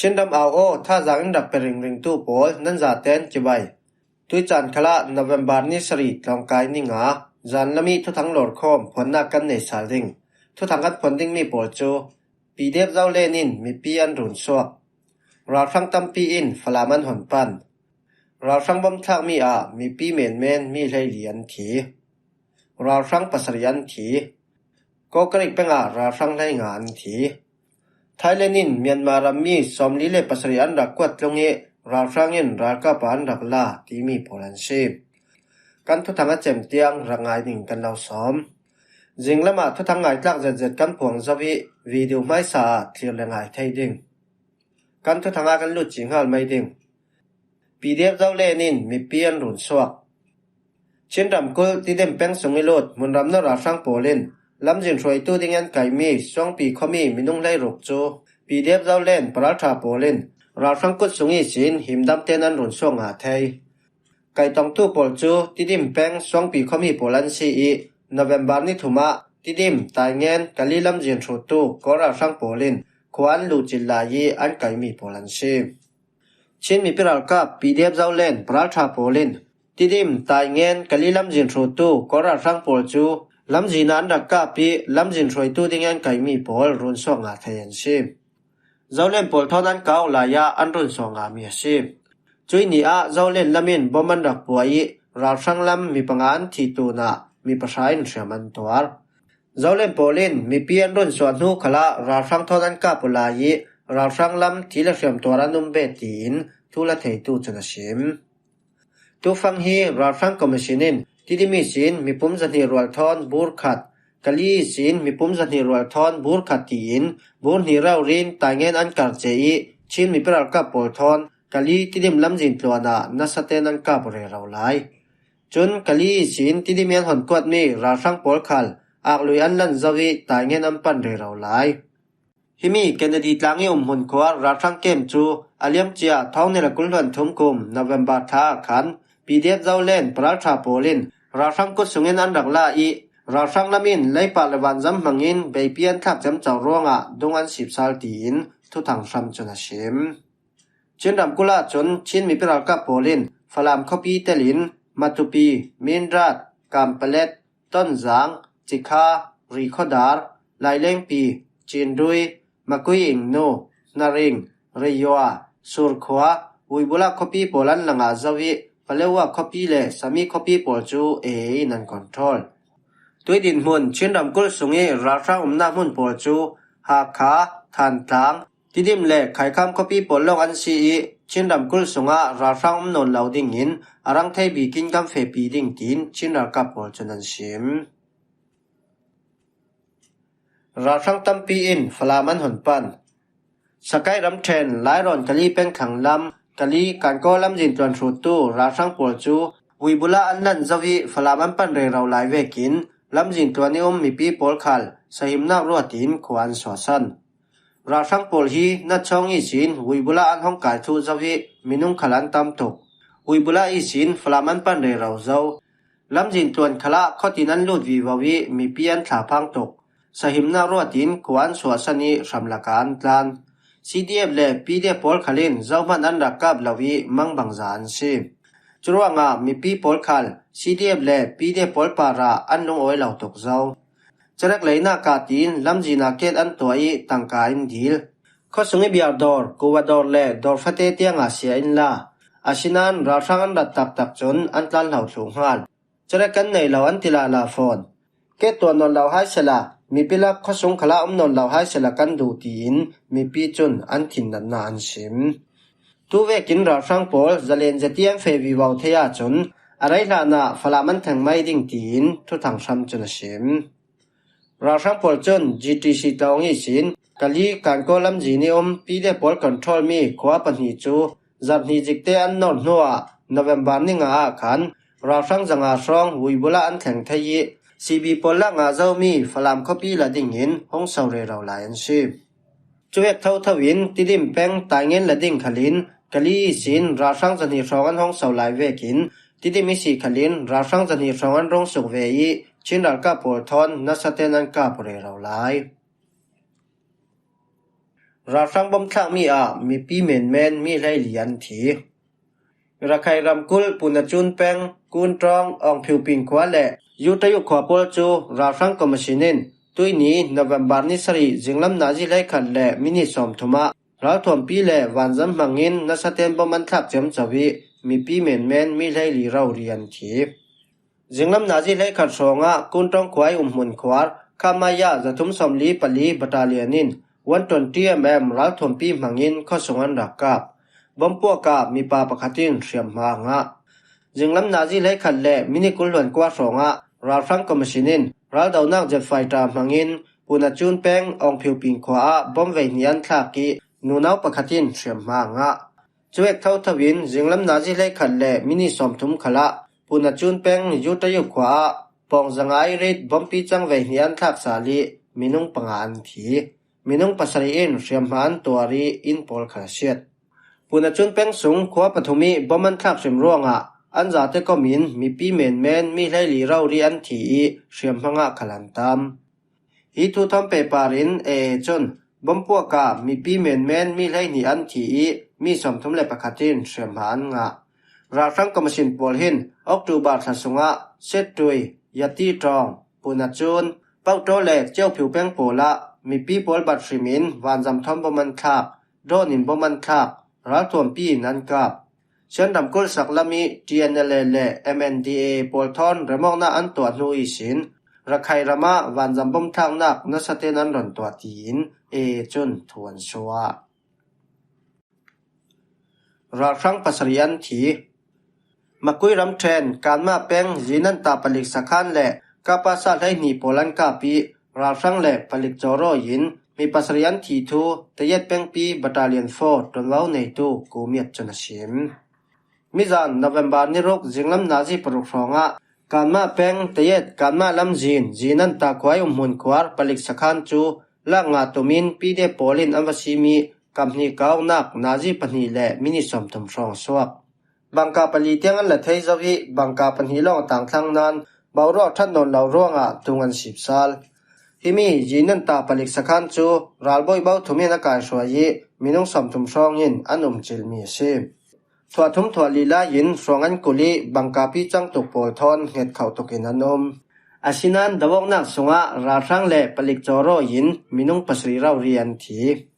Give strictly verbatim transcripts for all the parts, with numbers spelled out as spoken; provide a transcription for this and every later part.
Chin ram au aw, thazaang in rak pe ringringtu pawl, nan zaten cibai. Tuicaan khalah November ni sarih tlawngkai ni nga, zan lam ih thuthang lawrkhawm phuannak kan nei sal ding. Thuthang kan phuan dingmi pawl cu P D F Zolen in mipi an run suak. Ralhrang tampi in Falam an hon pan. Ralhrang bom thlakmi ah mipi menmen mi hleili an thi. Ralhrang pasarih an thi. Kawkarik peng ah ralhrang hleinga an thi. Thailand in Myanmar ram mi sawmli le pasarih an rak kuat tlung ih ralhrang in ralkap ah an rak la timi pawl an si. Kan thuthang a cem tiang rak ngai ding kan lo sawm. Zinglam ah thuthang ngaitlak zetzet kan phuang zo ih video hmaisa ah thlir le ngai thei ding. Kan thuthang ah kan lut cinghal mai ding. P D F Zolen in mipi an run suak. Chin ramkulh Tidim peng sung ih lut hmunram no ralhrang pawl in lamzin hruaitu ding an kaihmi Suangpi khuami minung hleiruk cu P D F Zolen paralṭha pawl in ralhrang kut sung ihsin himdam tein an run suak ngah thei. Kaitongtu pawl cu Tidim peng Suangpi khuami pawl an si ih November ni thum ah Tidim, Taingen, Kali lamzin hruttu Kawl ralhrang pawl in khua an luhcilh lai ih an kaihmi pawl an si. Chin mipi ralkap P D F Zolen paralṭha pawl in Tidim, Taingen, Kali lamzin hruttu Kawl ralhrang pawl cu lamzin ah an rak kap ih lamzin hruaitu ding an kaihmi pawl run suak ngah thei an si. Zolen pawl thawn an kau lai ah an run suak ngahmi a si. Cuih ni ah Zolen lam in bom an rak puah ih ralhrang lam mi panga an thih tun ah mi pahra in hriam an tuar. Zolen pawl in mipi an run suah hnu khalah ralhrang thawn an kap uh lai ih ralhrang lam thi le hriam tuar an um ve tiin thu la theitu cun a sim. Tufang hi ralhrang commission in Tidim ihsin mipum zahnih rual thawn bur khat, Kali ihsin mipum zahnih rual thawn bur khat tiin bur hnih raurin Taingen an karce ih Chin mipi ralkap pawl thawn Kali Tidim lamzin tluan ah nasa tein an kap rero lai. Cun Kali ihsin Tidim ih an hon kuatmi ralhrang pawl khal aklui an lan zo ih Taingen an pan rero lai. Himi Kennedy tlang ih umhmun khua ralhrang kem cu a liamcia thawng hnih le kul hluan thum kum November thla ah khan P D F Zolen paralṭha pawl in ralhrang kut sungin an rak la ih ralhrang lam in leipah le vanzam hmangin beipi an thlak ciamco ruangah dung an sip sal tiin thuthang hram cun a sim. Chin ramkulh ahcun Chin mipi ralkap pawl in Falam khuapi telin Matupi, Mindat, Kanpalet, Tonzang, Cikha, Rikhodar, Lailengpi, Cindui, Makui Ingnu, Hnaring, Riyua, Surkhua, Uibula khuapi pawl an la ngah zo ih Palewa khuapi le Sami khuapi pawl cu A A in an control. Tuih dinhmun Chin ramkulh sungih ralhrang umnak hmun pawl cu Hakha, Thantlang, Tidim le Khaikham khuapi pawl lawng an si ih Chin ramkulh sungah ralhrang um nawn lo dingin a rang thei bikin kan fehpi ding tiin Chin ralkap pawl cun an sim. Ralhrang tampi in Falam an hon pan. Sakai ramṭhen Lairawn Kali pengthlang lam Kali Kankaw lamzin tluan hruttu ralhrang pawl cu Uibula an lan zo ih Falam an pan rero lai vekin lamzin tluan ih um mipi pawl khal sahimnak ruat in khua an suahsan. Ralhrang pawl hi Nachawng ihsin Uibula an hong kai thluh zo ih minung khal an tam tuk. Uibula ihsin Falam an pan rero zo. Lamzin tluan khalah khuatin an lut vivo ih mipi an thlaphang tuk. Sahimnak ruat in khua an suahsan ih hram lakah an tlan. C D F le P D F pawl khal in zohman an rak kap lo ih mangbangza an si. Curuangah mipi pawl khal C D F le P D F pawl parah an lungawi lo tuk zo. Cerek leinak ah tiin lamzin ah ket an tuah ih tangka in dil. Khuasung ih biar dawr, kuva dawr le dawr fate tiangah sia in la. Asinain ralhrang an rat taktak cun an tlan hlo thluh hngal. Cerek kan nei lo an ti lala fawn. Ket tuah nawn lo hai sehla, mipi lak khuasung khalah um nawn lo hai sehla kan duh tiin mipi cun an thinnatna an sim. Tu vekin ralhrang pawl zalen zeti an feh vivo thei ahcun a rei hlanah Falam an thleng mai ding tiin thuthang hram cun a sim. Ralhrang pawl cun G T C tlawng ihsin Kali Kankaw lamzin ih um P D F pawl control mi khua pahnih cu zarh hnih zikte an nawr hnuah November ni nga ah khan ralhrang zanga hrawng Uibula an thleng thei ih C B pawl lak ngah zomi Falam khuapi la dingin hong so rero lai an si. Cuvek thotho in Tidim peng Taingen la ding khalin Kali ihsin ralhrang zahnih hrawng an hong so lai vekin Tidim ihsi khalin ralhrang zahnih hrawng an rung suk ve ih Chin ralkap pawl thawn nasa tein an kap rero lai. Ralhrang bomb thlakmi ah mipi menmen mi hleili an thi. Rakhine ramkulh Punachun peng, Kuntawng, Awngphiuping khua le Yutayuk khua pawl cu ralhrang commission in tuihni November ni sarih zinglam nazi hleikhat le minit sawmthum ah ralthuampi le vanzam hmangin nasaten bomb an thlak ciamco ih mipi menmen mi hleili rori an thi. Zinglam nazi hleikhat hrawngah Kuntawng khua ih umhmun khuar Khamaya zathum sawmli pali battalion in one twenty M M ralthuampi hmangin khuasung an rak kap. Bomb puak ah mipa pakhat in hriamhma a ngah. Zinglam nazi hleikhat le minit kul hluan kua hrawngah ralhrang commission in raldonak jet fighter hmangin Punachun peng Awngphiuping khua ah bomb veihnih an thlak ih nunau pakhat in hriamhma a ngah. Cuek thotho in zinglam nazi hleikhat le minit sawmthum khalah Punachun peng Yutayuk khua ah pawng zanga ih rit bomb picang veihnih an thlak sal ih minung panga an thi. Minung pasarih in hriamhma an tuar ih inn pawl khal a siat. Punachun peng sung khua pathum ih bomb an thlak hrim ruangah an zate kom in mipi menmen mi hleili rori an thi ih hriamhma ngah khal an tam. Hi thu thawm pehpar in A A cun bomb puak ah mipi menmen mi hleihnih an thi ih mi sawmthum le pakhat in hriamhma an ngah. Ralhrang commission pawl hin October thla sungah Settui, Yati Tawng, Punachun, Pauto le Ciophiu peng pawl ah mipi pawl bat hrim in vanzam thawn bomb an thlak, drone in bomb an thlak, ralthuampi in an kap. Shan ramkulh sak lam ih T N L A le M N D A A pawl thawn remawknak an tuah hnu ihsin Rakhine ram ah vanzam bomb thlaknak nasaten an ron tuah tiin A A cun thu an suah. Ralhrang pasarih an thi. Makui ramṭhen Kanma peng Zinanta palik sakhan le Kapasa hleihnih pawl an kap ih ralhrang le palik cawrawi in mi pasarih an thi thu Tayet pengpi Battalion four ṭuanvo neitu Kumiat cun a sim. Mizan November ni ruk zinglam nazi paruk hrawngah Kanma peng Tayet Kanma lamzin Zinanta khua ih umhmun khuar palik sakhan cu lak nga tum in P D F pawl in an va sim ih kamhnih kauknak nazi pahnih le minit sawmthum hrawng a suak. Bangka pali tiang an la thei zo ih bangka pahnih lawng a tangthlang nain boruak ṭhat nawn lo ruangah tung an sip sal. Himi Zinanta palik sakhan cu ralbawi bo thum in a kaihruai ih minung sawmthum hrawng in an um cilmi a si. Thuah thum thuah li lai in hrawng an kulh ih bangka picang tuk pawl thawn hnget khauh tuk in an um. Asinain do awknak sungah ralhrang le palik cawrawi in minung pasarih rori an thi.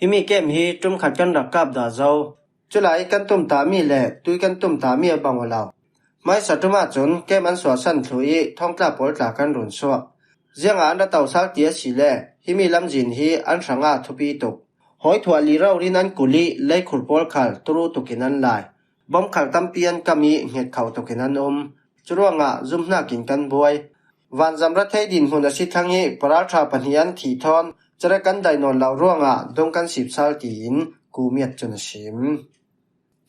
Himi kem hi ṭum khat kan rak kap dah zo. Culai kan tumtahmi le tui kan tumtahmi a bang aw lo. Hmaisa ṭum ahcun kem an suahsan thluh ih thawngtla pawl tla kan run suak. Ziangah an ra to sal ti asile himi lamzin hi an hrangah thupi tuk. Hawi thuah li rori in an kulh ih leikhur pawl khal turu tuk in an lai. Bom khal tampi an kam ih hnget khauh tuk in an um. Curuangah zumhnak in kan buai. Vanzam ra thei dinhmun a si thlang ih paralṭha pahnih an thih thawn carek an daih nawn lo ruangah dung kan sip sal tiin Kumiat cun a sim.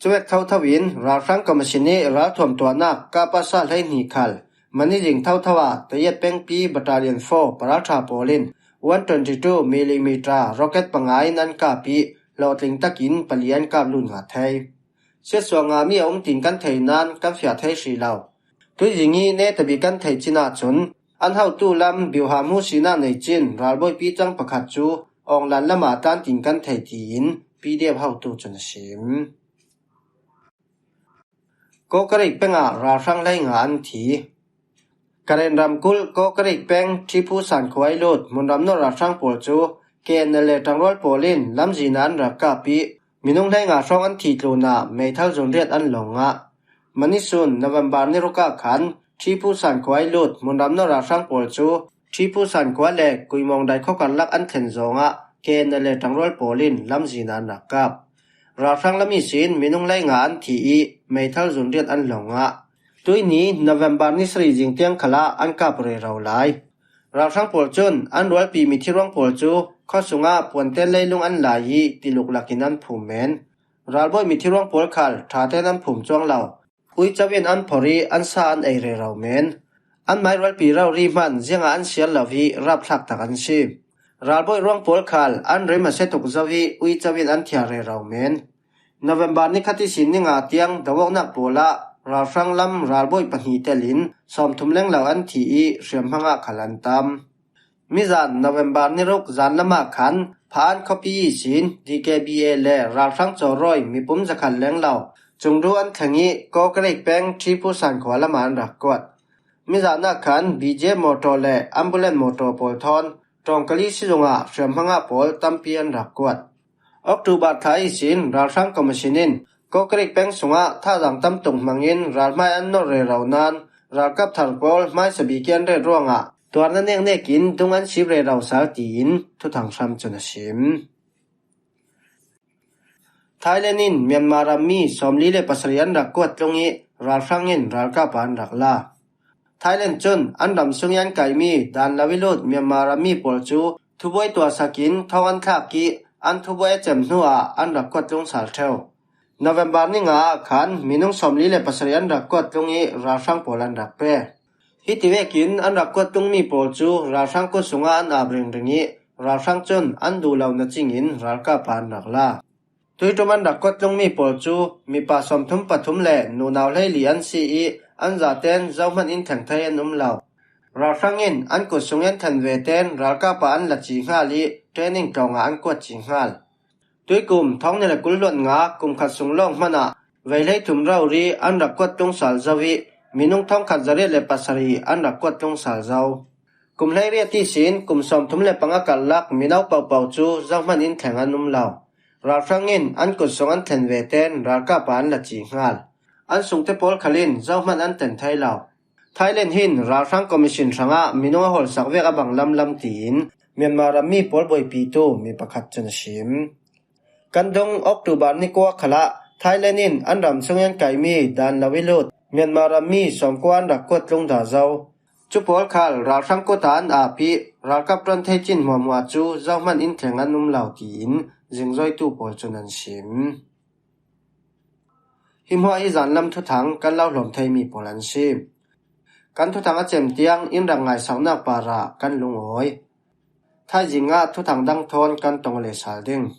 Cuek thotho in ralhrang commission ih ralthuam tuahnak Kapasa hleihnih khal mani zing thotho ah Tayet pengpi Battalion four paralṭha pawl in one twenty two millimeter rocket panga in an kap ih hlawhtling takin pali an kap lut ngah thei. Siatsuah ngahmi a um tiin kan thei nain kan fiah thei hrih lo. Tuizing ih neta bik kan theih cin ahcun an hotu lam biuha hmu sinak nei cin ralbawipi cang pakhat cu Awnglan lamah a tlan tiin kan thei tiin P D F hotu cun a sim. Kawkareik pengah ralhrang hleinga an thi. Karen ramkulh Kawkareik peng Ṭhiphusan khua ih lut hmunram nawr ralhrang pawl cu K N L A ṭangrual pawl in lamzin ah an rak kap ih minung hleinga hrawng an thih tlunah meithal zunriat an lawng ngah. Manisun November ni ruk ah khan Ṭhiphusan khua ih lut hmunram nawr ralhrang pawl cu Ṭhiphusan khua le Kuimawng dai khawkarlak an thlen zawngah K N L A ṭangrual pawl in lamzin ah an rak kap. Ralhrang lam ihsin minung hleinga an thi ih meithal zunriat an lawng ngah. Tuihni November ni sarih zing tiang khalah an kap rero lai. Ralhrang pawl cun an rualpi mithi ruang pawl cu khuasungah puanten leilung an lai ih tiluk lakin an phum men. Ralbawi mithi ruang pawl khal ṭhaten an phum cuang lo. Uico in an phor ih an sa an ei rero men. Anmai rualpi rori hman ziangah an siar lo ih rapthlak tak an si. Ralbawi ruang pawl khal an rim a sia tuk zo ih uico in an thiar rero men. November ni khat ihsin ni nga tiang do awknak pawl ah ralhrang lam ralbawi pahnih telin sawmthum lenglo an thi ih hriamhma ngah khal an tam. Mizan November ni ruk zan lamah khan Phaan khuapi ihsin D K B A le ralhrang chaw rawi mipum zakhat leng lo, Chungdu an thleng ih Kawkareik peng Ṭhipusan khua lamah an rak kuat. Mizahnak khan B J motor le ambulance motor pawl thawn Ṭawngkali sizungah hriamhma ngah pawl tampi an rak kuat. October thla ihsin ralhrang commission in Kawkareik peng sungah thazang tam tuk hmangin ralhmai an nolh rero nan ralkap thar pawl hmaisa bik ih an ret ruangah tuarna neknek in dung an sip rero sal tiin thuthang hram cun a sim. Thailand in Myanmar rammi sawmli le pasarih an rak kuat tlung ih ralhrang in ralkap ah an rak la. Thailand cun an ram sung ih an kaihmi dan lo ih lut Myanmar rammi pawl cu thubuai tuahsak in thong an thlak ih an thubuai a cem hnuah an rak kuat tlung sal ṭheu. November ni nga ah khan minung sawmli le pasarih an rak kuat tlung ih ralhrang pawl an rak pe. Hiti vekin an rak kuat tlungmi pawl cu ralhrang kut sungah an ap ringring ih ralhrang cun an duh lo na cingin ralkap ah an rak la. Tuiṭum an rak kuat tlungmi pawl cu mipa sawmthum pathum le nunau hleili an si ih an zaten zohman in thleng thei an um lo. Ralhrang in an kut sung ih an thlen veten ralkap ah an la ci hngal ih training tlawngah an kuat ci hngal. Tuikum thawng hnih le kul hluan nga kum khat sung lawng hmanah veihleithum rori an rak kuat tlung sal zo ih minung thawngkhat zariat le pasarih an rak kuat tlung sal zo. Kum hleiriat ihsin kum sawmthum le panga karlak mino pohpoh cu zohman in thleng an um lo. Ralhrang in an kut sung an thlen veten ralkap ah an la ci hngal. An sungte pawl khal in zohman an tlen thei lo. Thailand hin ralhrang commission hrangah minung a hawlsak vek a bang lamlam tiin Myanmar rammi pawl buaipitu mi pakhat cun a sim. Kan dung October ni kua khalah Thailand in an ram sung ih an kaihmi dan lo ih lut Myanmar rammi sawmkua an rak kuat tlung dah zo. Cu pawl khal ralhrang kut ah an ap ih ralkap ṭuan thei cin hmuahhmuah cu zohman in thleng an um lo tiin zingzoitu pawl cun an sim. Hi hmuah hi zanlam thuthang kan lo hlawm theimi pawl an si. Kan thuthang a cem tiang in rak ngaisaknak parah kan lungawi. Thaizing ah thuthang dang thawn kan tong le sal ding.